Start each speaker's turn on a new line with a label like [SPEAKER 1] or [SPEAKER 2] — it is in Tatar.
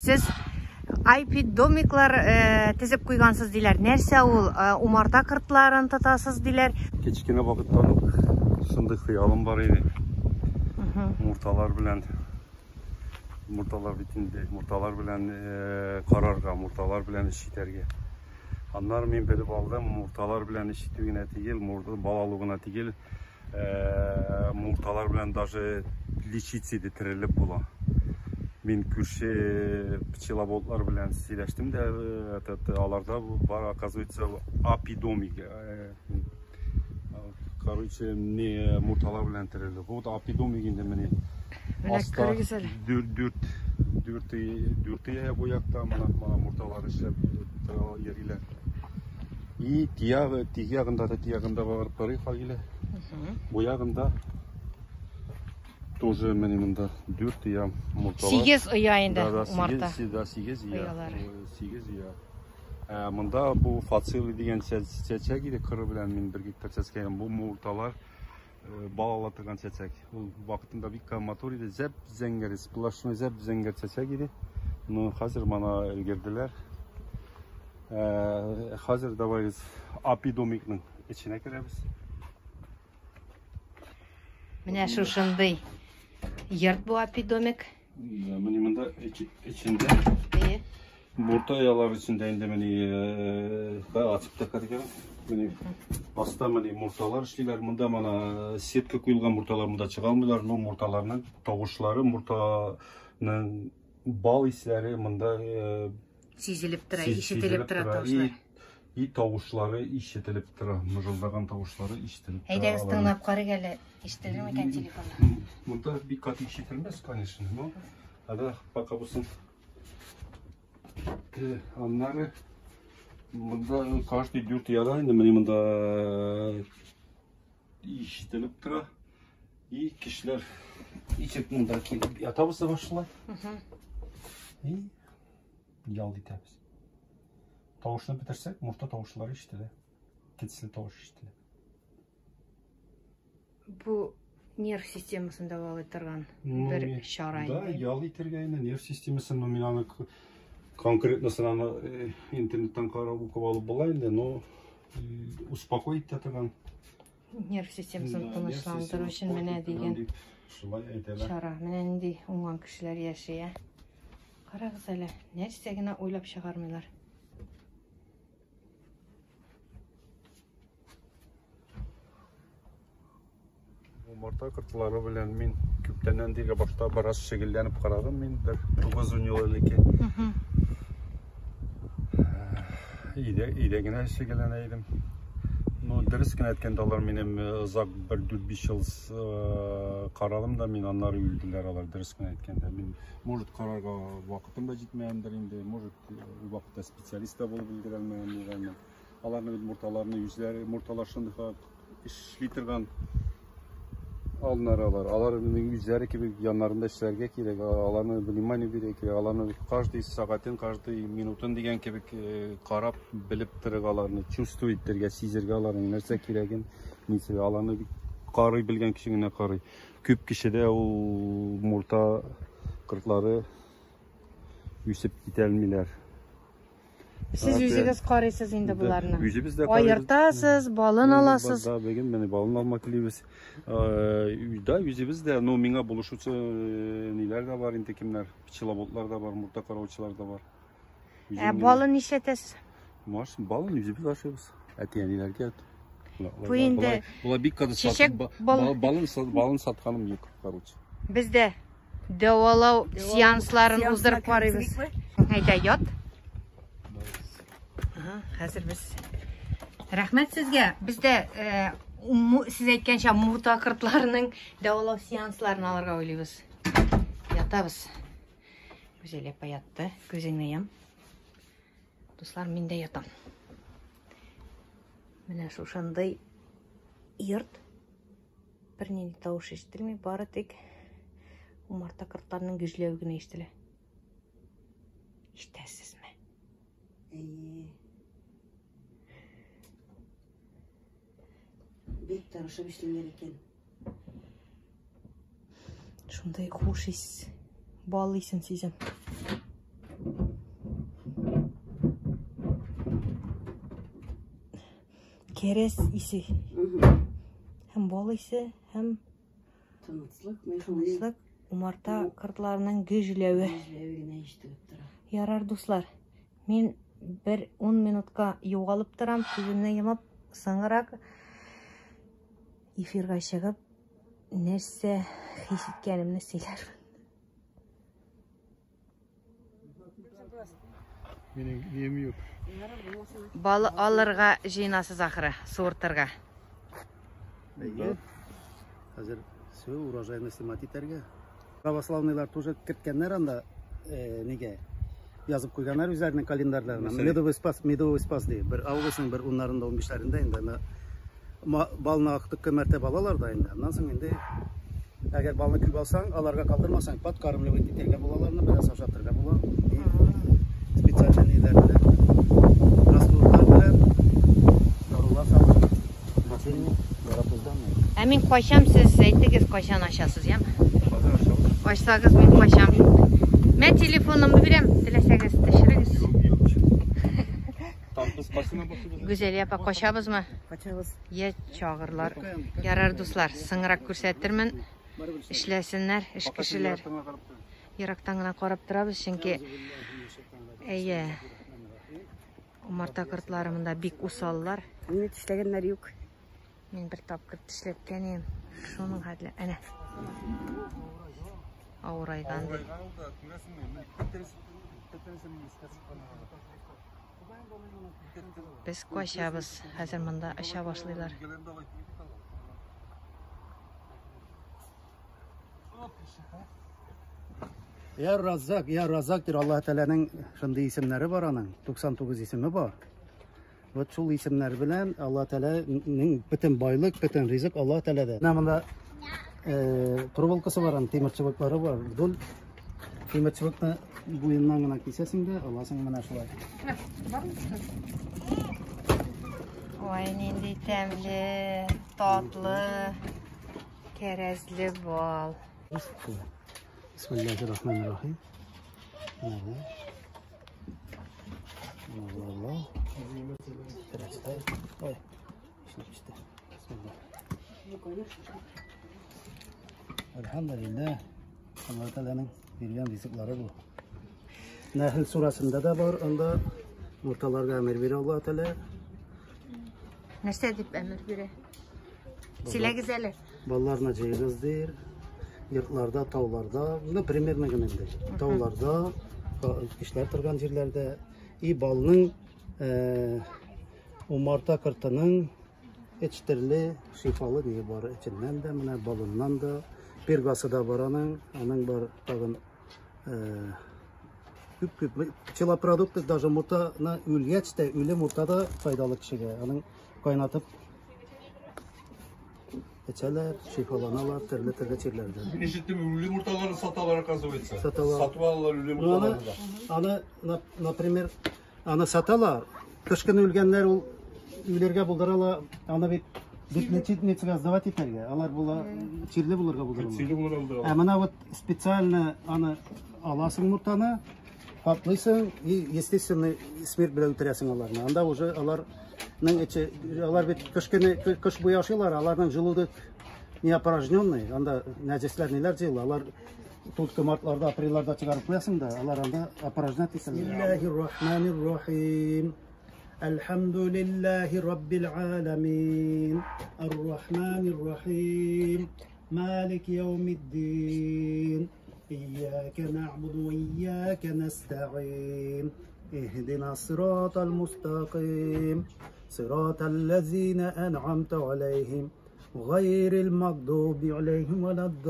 [SPEAKER 1] Сез IP домиклар тезеп куйгансыз диләр. Нәрсә ул? Умарта кортларын тотасыз диләр.
[SPEAKER 2] Кечкенә вакыттан ук шундый хыялым бар иде. Мурталар белән мурталар бит инде, мурталар белән карарга, мурталар белән эш итәргә. Аннары мин белеп алдым, мурталар белән эш итү генә түгел, бал алу гына түгел, мурталар белән даже лечиться иде, терелеп була. Мин күрше пчеловодлар белән сөйләштем дә, этот, аларда бар, оказывается, апидомик. Короче, не мурталар белән терелде. Вот апидомик инде менә.
[SPEAKER 1] Менә күрегез әле.
[SPEAKER 2] Дүрт, дүрт, дүрт бу якта менә мурталар эшләп йөриләр. И тиягы, теге ягында да, теге ягында барып карыйк, Фагилә. Бу ягында тоже менә монда дүрт оя мурталар.
[SPEAKER 1] 8 оя инде умарта.
[SPEAKER 2] Да, 8 оя. 8 оя. Монда бу фацилий дигән чәчәк иде, кыры белән мин бер гектар чәчкән. Бу мурталар бал ала торган чәчәк. Ул вакытында бик матур иде, зәп-зәңгәр, сплошной зәп-зәңгәр чәчәк иде. Но хәзер моны өлгерделәр. Хәзер давай без апидомикның эченә керәбез.
[SPEAKER 1] Менә шушындый йорт бу апидомик.
[SPEAKER 2] Менә монда эчендә. Бурта ялар эчендә инде менә ачып та кергән. Менә аста менә мурталар эшлиләр. Монда мана сетка куелган мурталар монда чыга алмыйлар. Но мурталарның тавышлары, муртаның бал исләре монда
[SPEAKER 1] сизелеп тора, ишетелеп тора тавышлар.
[SPEAKER 2] И тавышлары ишетелеп тора, мыжылдаган тавышлары ишетелеп тора.
[SPEAKER 1] Әйдәгез тыңлап карыйк әле, ишетелер микән телефонда?
[SPEAKER 2] Монда бик каты ишетелмәс, конечно, но ада пока булсын. Аннары монда каждый дүрт яда инде менә монда ишетелеп тора. И кешеләр ничек монда килеп ятабыз да башлай. И ял итәбез. Тавышны бетерсәк, мурта тавышлары ишетелә. Кетсле тавыш ишетелә.
[SPEAKER 1] Бу нерв системасын дәвалый торган бер чара
[SPEAKER 2] инде. Да, ял итәргә инде нерв системасын, но мин аны конкретно аны интернеттан карап укып алып була инде, но успокоить итә торган.
[SPEAKER 1] Нерв системасын тынычландыру өчен менә дигән
[SPEAKER 2] шулай әйтәләр.
[SPEAKER 1] Чара. Менә нинди уңган кешеләр яши, ә? Карагыз әле, нәрсә генә уйлап чыгармыйлар.
[SPEAKER 2] Умарта кортлары белән мин күптәннән диге башта бераз шөгыльләнеп карадым мин бер 9 ел элек. Өйдә генә шөгыльләнә идем. Ну, дөрес кенә әйткәндә, алар минем озак бер 4-5 ел карадым да, мин аннары үлделәр алар, дөрес кенә әйткәндә. Мин, может, карарга вакытым да җитмәгәндер инде, может, ул вакытта специалист та булып өлгерә алмаган. Аларны бит мурталарны үзләре, мурталар шундый эшли торган алнар алар. Алар үзләре кебек яннарында эшләргә кирәк, аларны внимание бирергә кирәк, аларны каждый сәгатен, каждый минутын дигән кебек карап, белеп торырга аларны, чувствовать итәргә, сизергә аларның нәрсә кирәген, нәрсә аларны карый белгән кеше генә карый. Күп кешедә ул мурта кортлары үсеп китә алмыйлар.
[SPEAKER 1] Сез үзегез карыйсыз инде буларны.
[SPEAKER 2] Үзебез дә карыйбыз.
[SPEAKER 1] Аертасыз, балын аласыз.
[SPEAKER 2] Да, бүген менә балын алмак телибез. Да, үзебез дә, но миңа булышучы ниләр дә бар инде, кемнәр, пчеловодлар да бар, мурта караучылар да бар.
[SPEAKER 1] Ә балын нишләтәсез?
[SPEAKER 2] Маш, балын үзебез ашыйбыз. Әти-әниләргә.
[SPEAKER 1] Бу инде
[SPEAKER 2] була бик каты
[SPEAKER 1] чәчәк
[SPEAKER 2] балын сатканым юк, короче.
[SPEAKER 1] Бездә дәвалау сеансларын уздырып карыйбыз. Әйдә, ят. Хәзер без. Рәхмәт сезгә. Бездә сез әйткәнчә мурта кортларының дәвалау сеансларын алырга уйлыйбыз. Ятабыз. Гүзәл апа ятты. Күзеңне ям. Дуслар, мин дә ятам. Менә шушындый йорт. Бернинди тавыш ишетелми, бары тик умарта кортларының гөжләве генә ишетелә. Ишетәсезме?
[SPEAKER 3] Әйе. Бик тырышып эшлиләр икән.
[SPEAKER 1] Шундай хуш ис, бал исен сизәм. Кәрәз исе. Һәм бал исе, һәм
[SPEAKER 3] Тынычлык,
[SPEAKER 1] тынычлык, умарта кортларының гөжләве.
[SPEAKER 3] Гөжләве генә ишетелеп тора.
[SPEAKER 1] Ярар, дуслар, мин бер 10 минутка югалып торам, күземне йомып, соңрак эфирга чыгып, нәрсә хис иткәнемне сөйләрмен.
[SPEAKER 2] Минем нием юк.
[SPEAKER 1] Бал алырга җыенасыз ахры, суыртырга.
[SPEAKER 4] Әйе. Хәзер все урожайны снимать итәргә. Православныйлар тоже керткәннәр анда, нигә? Язып куйганнар үзләренең календарьларына. Медовый спас, медовый спас ди. Бер августның бер уннарында, унбишләрендә инде аны балны актыккы мәртәбә алалар да инде. Аннан соң инде әгәр балны күп алсаң, аларга калдырмасаң, подкармливать итәргә була аларны, бераз ашатырга була. Специальный ниләр белән, растворлар белән, дарулар салып, лечение ярапузданмый.
[SPEAKER 1] Ә мин кайчан, сез әйтегез, кайчан ачасыз, яме? Ачсагыз, мин кайчан. Мен телефонымны бирәм, теләсәгез төшерегез. Гүзәлия апа, качабызмы?
[SPEAKER 3] Качабыз.
[SPEAKER 1] Я чагырлар. Ярар, дуслар, соңрак күрсәтермен. Эшләсеннәр, эш кешеләр. Ерактан гына карап торабыз, чөнки әйе, умарта кортлары монда бик усаллар.
[SPEAKER 3] Мине тешләгәннәр юк.
[SPEAKER 1] Мин бер тапкыр тешләткән идем. Шуның хәтле. Әнә. Авырайган ди. Без качабыз. Хәзер монда оча башлыйлар.
[SPEAKER 4] Я Раззак, я Раззак дир Аллаһ Тәгаләнең шундый исемнәре бар аның. 99 исеме бар. Вот шул исемнәр белән Аллаһ Тәгаләнең бөтен байлык, бөтен ризык Аллаһ Тәгаләдә. Менә монда проволокасы бар, аның тимер чыбыклары бар. Вдоль тимер чыбыкны буеннан гына кисәсең дә, аласың менә шулай.
[SPEAKER 1] Ой, нинди тәмле, татлы, кәрәзле бал.
[SPEAKER 4] Бисмиллахир-рахманир-рахим. Менә бу. Менә бу. Ой, эшләп пеште. Бисмилла. Әлхәмдүлилләһ. Аллаһ Тәгаләнең биргән ризыклары бу. Нәхл сурасында да бар, анда мурталарга әмер бирә Аллаһ Тәгалә.
[SPEAKER 1] Нәрсә дип әмер бирә? Сөйләгез әле.
[SPEAKER 4] Балларны җыегыз дир. Йортларда, тауларда, ну, примерно гына инде. Тауларда, кешеләр торган җирләрдә и балның, умарта кортының өч төрле шифалы ни бар эченнән дә, менә балыннан да, пергасы да бар аның, аның бар тагын, күп-күп пчелопродукты, даже муртаны үлгәч тә, үле мурта да файдалы кешегә. Аның кайнатып эчәләр, шифаланалар төрле-төрле чирләрдән.
[SPEAKER 2] Мин ишеттем, үле мурталарын саталар, оказывается.
[SPEAKER 4] Саталар.
[SPEAKER 2] Сатып алалар үле
[SPEAKER 4] Аны,
[SPEAKER 2] мурталарын да.
[SPEAKER 4] аны, например, аны саталар. Кыш көне үлгәннәр ул үлергә булдыралар. Аны бит лечебницага сдавать итәргә. Алар була чирле булырга булдыралар.
[SPEAKER 2] Чирле булырга булдыралар.
[SPEAKER 4] Ә менә вот специально аны аласың муртаны, каплыйсың и естественный смерть белән үтерәсең аларны. Анда уже аларның эче, алар бит кыш көне, кыш буе ашыйлар, аларның желудок не опорожненный, анда нәҗесләр ниләр җыела, алар только мартларда, апрельләрдә чыгарып куясың да, алар анда опорожнять ителә. Бисмиллахир-рахманир-рахим. Әлхәмдүлилләһи раббил аламин. Ар-рахманир-рахим. Малик яумиддин. Iyyaка na'budu ve iyyaka nasta'in. Ihdina sıratal mustaqim. Sıratal lezine en'amte aleyhim. Gayril mağdubi aleyhim veleddallin.